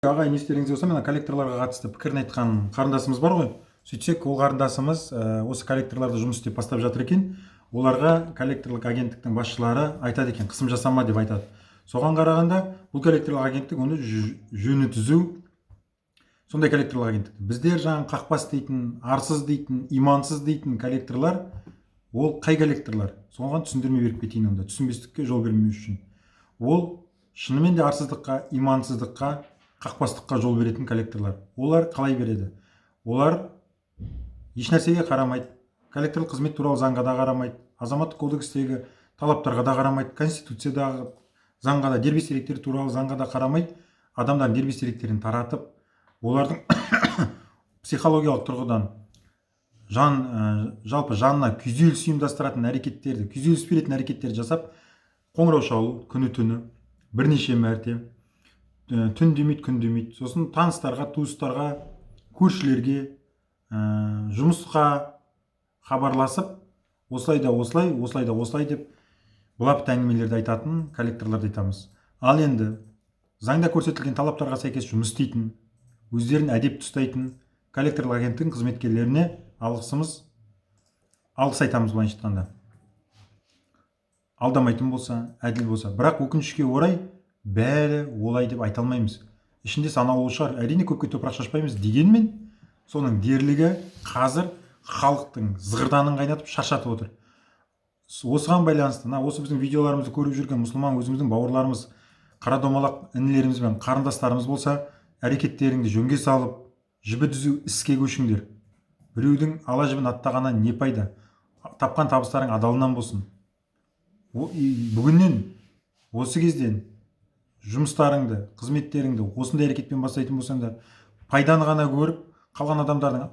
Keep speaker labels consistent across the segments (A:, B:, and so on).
A: Ағайын, естеріңізде болса, мына коллекторларға қатысты пікірін айтқан қарындасымыз бар ғой. Сөйтсек, ол қарындасымыз осы коллекторларда жұмыс істеп бастап жатыр екен. Оларға коллекторлық агенттіктің басшылары айтады екен, қысым жасама деп айтады. Соған қарағанда, бұл коллекторлық агенттік оны жөні түзу сондай коллекторлық агенттік. Біздер жаңағы қақпас дейтін, арсыз дейтін, имансыз дейтін коллекторлар ол қай коллекторлар? Соған түсіндірме беріп кетейін онда, түсінбестікке жол бермеу үшін. Ол шынымен де арсыздыққа, имансыздыққа, қақпастыққа жол беретін коллекторлар. Олар қалай береді? Олар ешнәрсеге қарамайды: коллекторлық қызмет туралы заңға да қарамайды, азаматтық кодекстегі талаптарға да қарамайды, конституциядағы заңға да, дербес деректер туралы заңға да қарамай, адамдардың дербес деректерін таратып, олардың психологиялық тұрғыдан жан жалпы жанына күйзеліс ұйымдастыратын әрекеттерді, күйзеліс беретін әрекеттерді жасап, қоңырау шалу күні түні бірнеше мәрте, түн демейді, күн демейді. Сосын таныстарға, туыстарға, көршілерге, жұмысқа хабарласып, осылай да осылай, осылай да осылай деп былапыт әңгімелерді айтатын коллекторларды айтамыз. Ал енді заңда көрсетілген талаптарға сәйкес жұмыс істейтін, өздерін әдепті ұстайтын коллекторлық агенттіктің қызметкерлеріне алғысымыз, алғыс айтамыз. Былайынша айтқанда, алдамайтын болса, әділ болса. Бірақ өкінішке орай, бәрі олай деп айта алмаймыз. Ішінде санаулы шығар, әрине, көпке топырақ шашпаймыз. Дегенмен соның дерлігі қазір халықтың зығырданын қайнатып, шаршатып отыр. Осыған байланысты мына осы біздің видеоларымызды көріп жүрген мұсылман өзіміздің бауырларымыз, қара домалақ інілеріміз бен қарындастарымыз болса, әрекеттеріңді жөнге салып, жібі түзу іске көшіңдер. Біреудің ала жібін аттағаннан не пайда? Тапқан табыстарың адалынан болсын. Бүгіннен, осы кезден жұмыстарыңды, қызметтеріңді осындай әрекетпен бастайтын болсаңдар, пайданы ғана көріп, қалған адамдардың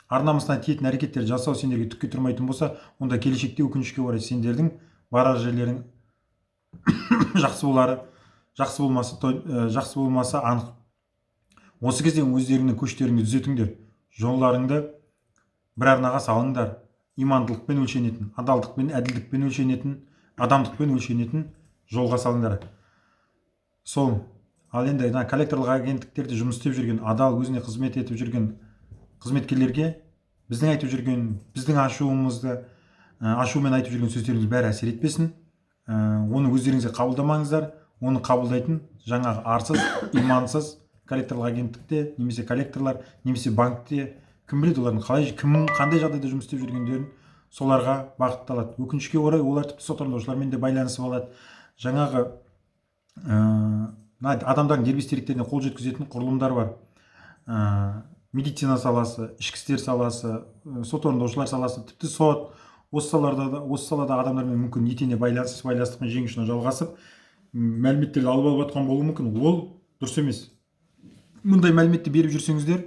A: ар намысына тиетін әрекеттер жасау сендерге түкке тұрмайтын болса, онда келешекте, өкінішке орай, сендердің барар жерлерің жақсы болары, жақсы болмасы жақсы болмасы анық. Осы кезде өздеріңнің көштеріңді түзетіңдер, жолдарыңды бір арнаға салыңдар. Имандылықпен өлшенетін, адалдықпен, әділдікпен өлшенетін, адамдықпен өлшенетін жолға салыңдар. Сол. Ал енді мына коллекторлық агенттіктерде жұмыс істеп жүрген, адал, өзіне қызмет етіп жүрген қызметкерлерге біздің айтып жүрген, біздің ашуымызды, ашумен айтып жүрген сөздеріміз бәрі әсер етпесін. Оны өздеріңізге қабылдамаңыздар. Оны қабылдайтын жаңағы арсыз, имансыз коллекторлық агенттікте немесе коллекторлар, немесе банкте, кім біледі олардың қалай, кім қандай жағдайда жұмыс істеп жүргендерін, соларға бағытталады. Өкінішке орай, олар тіпті сот орындаушылармен де байланысып алады. Жаңағы мына адамдардың дербес деректеріне қол жеткізетін құрылымдар бар: медицина саласы, ішкі істер саласы, сот орындаушылар саласы, тіпті сот. Осы салаларда да, осы салада адамдармен мүмкін етене байланыс, сыбайластықпен жең ұшына жалғасып, мәліметтерді алып алып жатқан болуы мүмкін. Ол дұрыс емес. Мұндай мәліметті беріп жүрсеңіздер,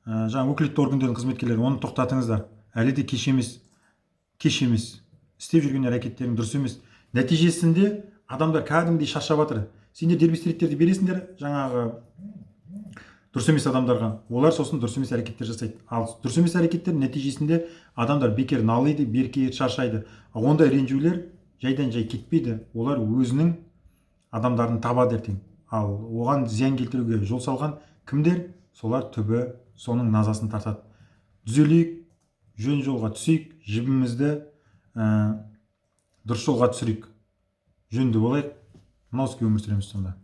A: жаңағы өкілетті органдардың қызметкерлері, оны тоқтатыңыздар. Әлі де кеш емес, кеш емес. Істеп жүрген әрекеттерің дұрыс емес. Нәтижесінде адамдар кәдімгідей шаршап жатыр. Сендер дербес деректерді бересіңдер жаңағы дұрыс емес адамдарға, олар сосын дұрыс емес әрекеттер жасайды. Ал дұрыс емес әрекеттер нәтижесінде адамдар бекер налиды, бекер шаршайды. Ал ондай ренжулер жайдан жай кетпейді, олар өзінің адамдарын табады ертең. Ал оған зиян келтіруге жол салған кімдер, солар түбі соның назасын тартады. Түзелейік, жөн жолға түсейік, жібімізді дұрыс жолға түсірейік, жөнді болайық, мынау өмір сүреміз сонда.